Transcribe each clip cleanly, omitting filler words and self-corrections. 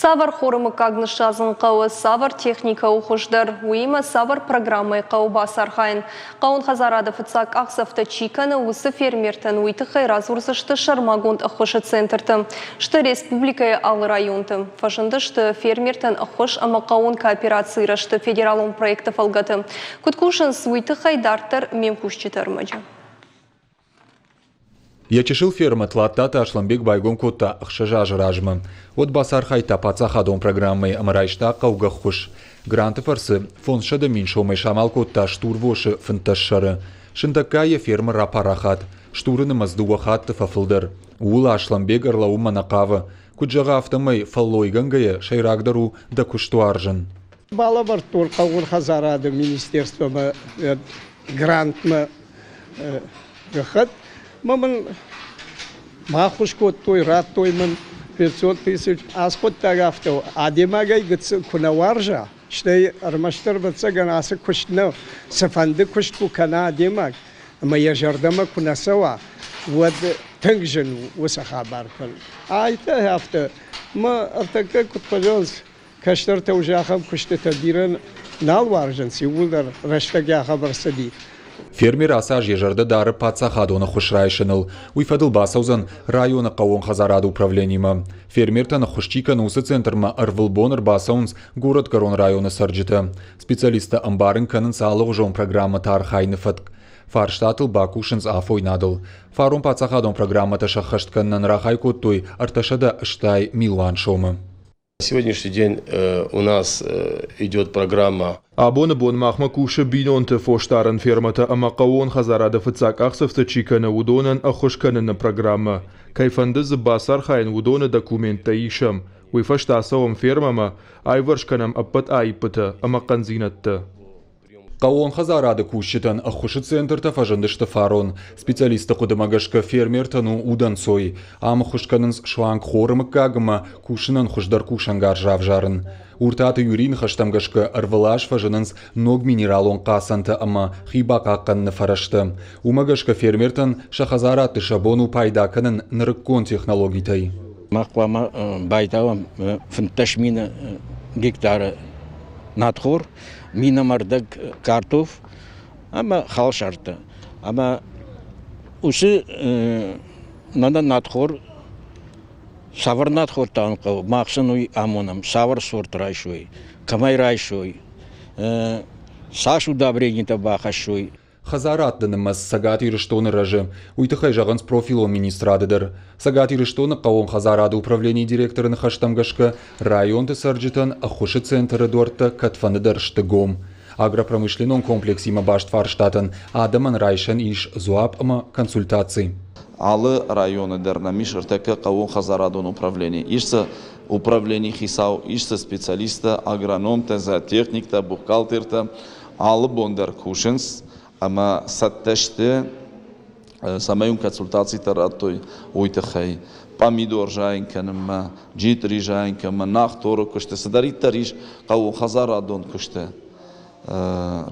Цавӕр хоры мыггаг ныссадзын хъӕуы, цавӕр техникӕ у хуыздӕр, уыимӕ цавӕр программӕйы хъӕуы бацархайын. Хъӕуон хӕдзарады фыццаг къахдзӕфтӕ чи кӕны, уыцы фермертӕн уый тыххӕй радзурдзысты сӕрмагонд ӕххуысы центрты. Сты республикӕйы алы районты. Фӕзындысты фермертӕн ӕххуыс ӕмӕ хъӕуон кооперацийы рӕзты федералон проекты фӕлгӕты. Куыд кусынц, уый тыххӕй дарддӕр ме мкусджыты ӕрмӕджы. Йӕ чысыл фермӕ Тлаттаты Аслӕнбег байгом кодта 6 азы размӕ. Уӕд бацархайдта паддзахадон программӕйы ӕмӕ райста хъӕугӕ ӕххуыс. Гранты фӕрцы 500 000 сомӕй самал кодта стурвосы 15 сӕры. Сындӕггай йӕ фермӕ рапарахат. Стуры нымӕц дыууӕ хатты фӕфылдӕр. Ууыл Аслӕнбег ӕрлӕууынмӕ нӕ хъавы. Куыд зӕгъы, афтӕмӕй фӕллойгӕнгӕйӕ сӕйрагдӕр у дӕ куыст уарзын. Балӕвӕрдтон хъӕууон хӕдзарады министерствомӕ грантмӕ гӕххӕтт ма мын баххуыс кодтой, радтой мын 500 тысяч. Ацы хъуыддаг афтӕ у, адӕймагӕй гыццыл куы нӕ уарза, стӕй ӕрмӕстдӕр, ӕвӕццӕгӕн, ацы куыст нӕ, цыфӕнды куыст куы кӕна адӕймаг ӕмӕ йӕ зӕрдӕмӕ куы нӕ цӕуа, уӕд тынг зын у уыцы хабар кӕнын. Айтӕ афтӕ, мӕ ӕртӕккӕ куыд фӕзӕгъынц, Кӕстӕртӕ уже ахӕм куыстытӕ бирӕ нал уарзынц, иууылдӕр рӕстӕг ахӕм ӕрцыди. Фермер ацы аз йӕ зӕрдӕ дары паддзахадон ӕххуыс райсыныл. Уый фӕдыл бацӕудзӕн районы хъӕууон хӕдзарады управленимӕ. Фермертӕн ӕххуыс чи кӕны, уыцы центрмӕ ӕрвылбон ӕрбацӕуынц горӕтгӕрон районы цӕрджытӕ. Специалисттӕ ӕмбарын кӕнынц алыгъуызон программӕты архайыны фӕтк. Фарстатыл бакусынц афойнадыл. Фарон паддзахадон программӕтӕ сӕххӕст кӕнынӕн рахай кодтой 380 милуан сомы. На сегодняшний день у нас идет программа. Абоны бон махмӕ кусы бинонты фосдарӕн фермӕтӕ ӕмӕ хъӕууон хӕдзарады фыццаг къахдзӕфтӕ чи кӕны, уыдонӕн ӕххуыс кӕныны программӕ. Кӕй фӕнды дзы бацархайын, уыдоны документтӕ исӕм. Уый фӕстӕ ацӕуӕм фермӕмӕ, аиварс кӕнӕм ӕппӕт аиппытӕ ӕмӕ хъӕндзинӕдтӕ. Хъӕууон хӕдзарады кусджытӕн ӕххуысы центртӕ фӕзындысты фарон. Специалистты хъуыдымӕ гӕсгӕ фермертӕн у удӕнцой. Ам ӕххуыс кӕнынц суанг хоры мыггаг ӕмӕ кусынӕн хуыздӕр кусӕнгарз равзарын. Уртаты Юрийы ныхӕстӕм гӕсгӕ ӕрвылаз фӕзынынц ног минералон хъацӕнтӕ ӕмӕ хи бахъахъхъӕныны фӕрӕзтӕ. Уымӕ гӕсгӕ фермертӕн сӕ хӕдзарадты сӕ бон у пайда кӕнын нырыккон технологитӕй. Мах хъуамӕ байтауӕм 15 мины гектары надхор, минӕмӕрдӕг картоф ӕмӕ халсартӕ. Ӕмӕ уыцы нана надхор, цавӕр надхор та хъӕуы, мах сын уый амонӕм, цавӕр сорт райсой, кӕмӕй райсой, цас удобренитӕ бахӕссой. Хӕдзарадты нымӕц Цӕгат Ирыстоны рӕзы. Уый тыххӕй зӕгъынц профилон министрады дӕр. Цӕгат Ирыстоны хъӕууон хӕдзарады управленийы директоры ныхӕстӕм гӕсгӕ, районты цӕрджытӕн ӕххуысы центры дуӕрттӕ кӕдфӕндыдӕр сты гом. Агропромышленнон комплексимӕ баст фарстатӕн адӕмӕн райсӕн ис дзуапп ӕмӕ консультаци. Алы районы дӕр нӕм ис ӕртӕккӕ хъӕууонхӕдзарадон управлени. Ис дзы управленийы хицау, ис дзы специалисттӕ, агрономтӕ, зоотехниктӕ, бухгалтертӕ. Алы бон дӕр кусынц ӕмӕ цӕттӕ сты, цӕмӕй уын консультацитӕ радтой, уый тыххӕй. Пъамидор зайын кӕнынмӕ, джитъри зайын кӕнынмӕ, нахторы куысты, цыдӕриддӕр ис хъӕууонхӕдзарадон куысты,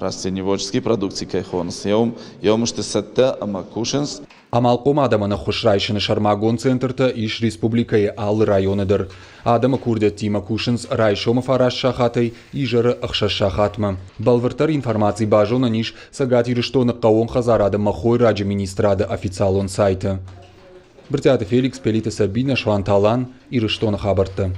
растениеводческий продукци кӕй хонынц, еуым сты цӕттӕ ӕмӕ кусынц. Амалхъом адӕмӕн ӕххуыс райсыны сӕрмагонд центртӕ ис республикӕйы алы районы дӕр. Адӕмы курдиӕттимӕ кусынц райсомы фараст сахатӕй изӕры ӕхсӕз сахатмӕ. Бӕлвырддӕр информаци базонӕн ис Цӕгат Ирыстоны хъӕууон хӕдзарады ӕмӕ хойраджы министрады официалон сайты. Брытъиаты Феликс, Пелиты Сабинӕ, Суанты Алан, Ирыстоны хабӕрттӕ.